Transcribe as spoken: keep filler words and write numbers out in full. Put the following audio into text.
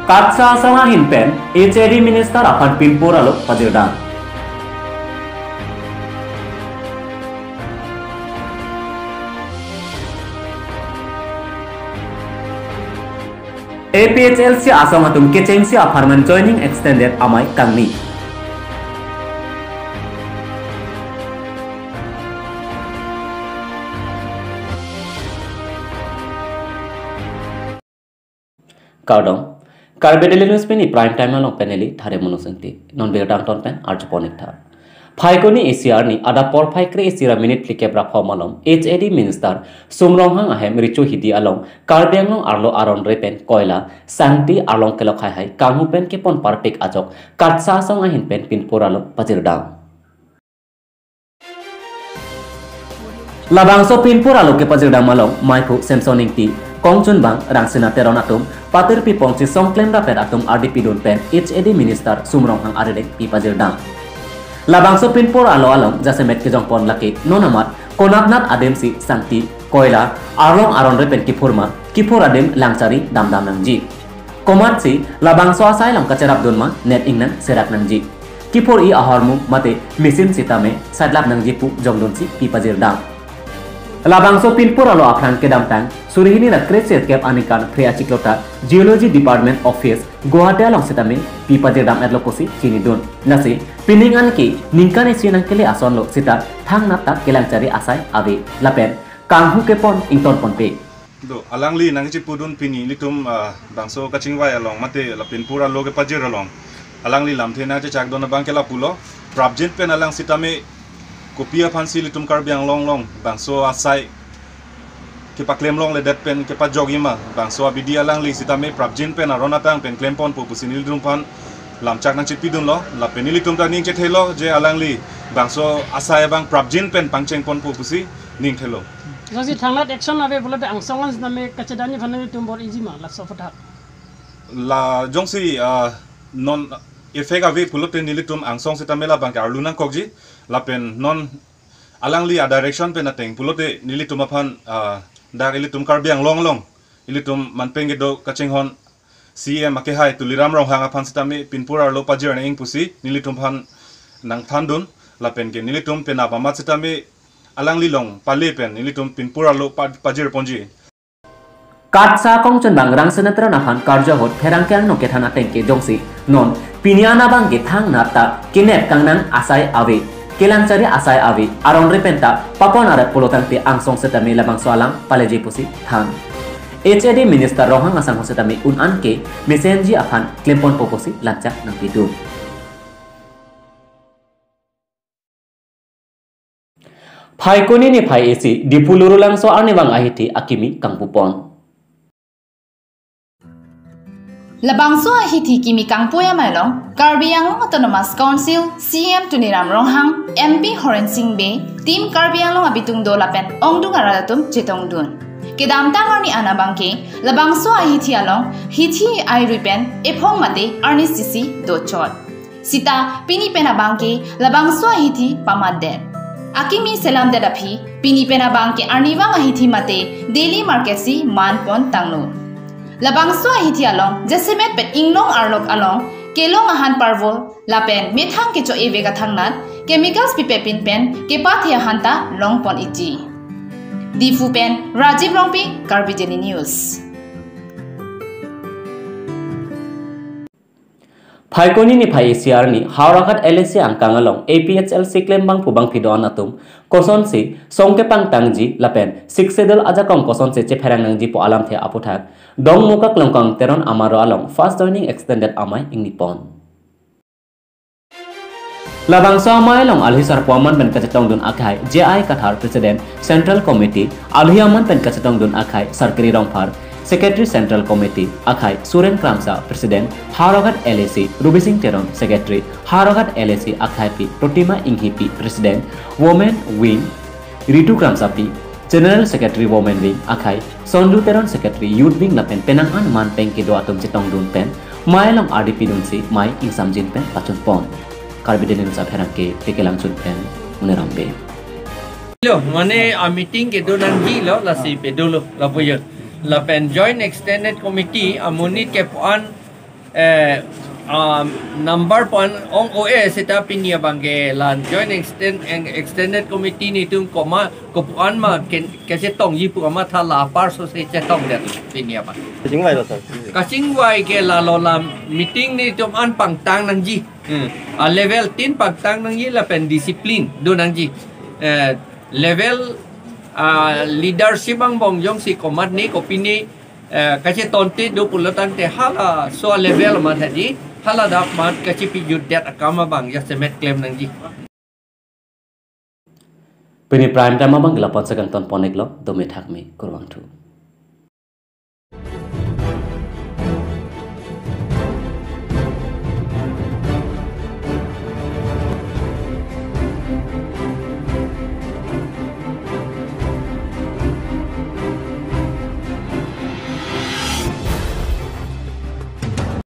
KATSA asong ahin pen H A D minister aphan pinpur alo pajirdam. A P H L C asong atum kechengsi apharman joining extended amei kangni. Kardom. Karbi Daily News pini prime time along pen neli Thare Mono Sengti. Non birta angton pen arjuponik tha. Phaikuni isi arni adap porphai kre-isi ra minute phlikep ra phom along H A D minister Sum Ronghang ahem Richo Hidi along Karbi Anglong arlo aron re pen koila, sangti, arlong kelok haihai kanghu pen kepon parpik ajok KATSA asong ahin pen pinpur alo pajirdam. Labangso pinpur alo kepajirdam along maiphu Samson Ingti, kongchunbang Rangsina Teron atum patir pipongsi songklem rapet atum ardi pidun pen H A D minister Sum Ronghang arideng pipajirdam. Labangso pinpur alo along jasemet kejongpon lake non amat konatnat adimsi sangti, koila, arlong aron re pen kiphur ma, kiphur adim langchari damdam nangji. Komatsi labangso asai along kacherapdun ma, net ingnang serak nangji. Kiphur-i ahormu mate machine sitame satlap nangji pu jongdunsi pipajirdam. Labangso pinpur alo aphrang kedamtang suri hini ra kre-sirkep aningkan phre achiklo ta Geology Department Office Guwahati along sitame pipajirdam etlo pusi chinidun. Lasi pining anke ningkan isi nangkele asonlo sita thangnat ta kelangchari asai ave lapen kanghu kepon ingtonponpe. Do, alangli nangchipudun pini ilitum, ah, bangso kachingvai along mate la pinpur alo kepajir along. Alangli lamthe nangchechakdun abang ke lapulo. Prapjin pen alang sitame kopi aphansi ilitum Karbi Anglong along bangso asai kepaklem longledet pen kepajokji ma, bangso abidi alangli sitame prapjin pen aron atang pen klemponpo pusi nelitum aphan lamchak nangchipidunlo. Lapen nelitum ta ning chethelo je alangli bangso asai abang prapjin pen pangchengponpo pusi ning thelo. Jongsi thangnat action ave pulote angsong an sitame kachedanji aphan nelitum bor-iji ma laso aphuthak? La jongsi, ah, non effect ave pulote nelitum angsong sitame labang ke arlu nangkokji. Lapen non alangli a direction pen ateng pulote nelitum aphan, ah, dak ilitum Karbi Anglong along ilitum manpeng kedo kachinghon C M akehai Tuliram Ronghang aphan sitame pinpur arlo pajir nang-ing pusi nelitum aphan nangthandun. Lapen ke nelitum penap amat sitame alangli along pale pen nelitum pinpur arlo pa-, pajirponji. KATSA kongchunbang Rangsina Teron aphan karju ahut pherangke angno kethan ateng ke jongsi non pini an abang ke thangnat ta kenep kangnang asai ave, kelangchari asai ave, aron re pen ta papon arep pulo tangte angsong sitame labangso alam paleji pusi than. H A D minister Ronghang asangho sitame un an ke mesenji aphan klemponpo pusi lamchak nangpidun. Phaikuni niphai isi Diphu Lurulangso arnivang ahithi akimi kangpupon. Labangso ahithi kimi kangpu amei along Karbi Anglong Autonomous Council C M Tuliram Ronghang, M P Horen Sing Bey, Team Karbi Anglong abitung do lapen ongdung arat atum chetongdun. Kedamtang arni an abang ke labangso ahithi along hithi airui pen ephong mate arnisi si dochot. Sita pini pen abang ke labangso ahithi pamatdet. Akimi selamdet aphi pini pen abang ke arnivang ahithi mate daily market si manpon tanglo. Labangso ahithi along jasemet pen inglong arlok along kelong ahan parvo lapen methang kecho-e ave kathangnat chemicals pipepin pen kepathe ahan ta longpon-ikji. Diphu pen Rajiv Rongpi, Karbi Daily News. Phaikuni niphai isi arni Howraghat L A C angkang along A P H L C klembangphu bangphi do-an atum kosonsi song kepangtangji lapen Sixth Schedule ajakong kosonsi chepherang nangji pu alamthe aphuthak Dongmukak Longkang Teron amaro along first joining extended amei ingnipon. Labangso amei along alohi sarpo aman pen kachetongdun akhai J I Kathar, President Central Committee, alohi aman pen kachetongdun akhai Sarkiri Rongphar, Secretary Central Committee, akhai Suren Kramsa, President Howraghat L A C, Rubi Sing Teron, Secretary Howraghat L A C, akhaipi Protima Inghipi, President Women Wing, Ritu Kramsapi, General Secretary Women Wing, akhai Sondu Teron, Secretary Youth Wing lapen penang an manpeng kedo atum chetongdun pen mei along ardi pidunsi mei ingsamjin pen pachunpon. Karbi Daily News apherangke Tekelang Chun pen Uniram Bey. Lo, mane a meeting kedo nangjilo, lasi pedolo, lapuyo. Lapen Joint Extended Committee amonit kepu-an Eh, um, number point ong O A seta pini abang ke la Joint Extend, Extended Committee netum komat kopuan ma ken kachetongji pu amat hala apar so se chetongdet pini abang. Kachingvai lo, sir. Kachingvai ke lalo la meeting netum an pangtang nangji. Hmm. A level tin pangtang nangji lapen discipline do nangji. Eh, level, ah, leadership angbong jongsi komatne kopine, eh, kachetonte do pulotangte halaso a level amat haji, hala dak amat kachepajutdet akam abang jasemet klem nangji. Pini prime time abang ke lapu-an si kangton pon-iklo, dome thakme, kurvangthu.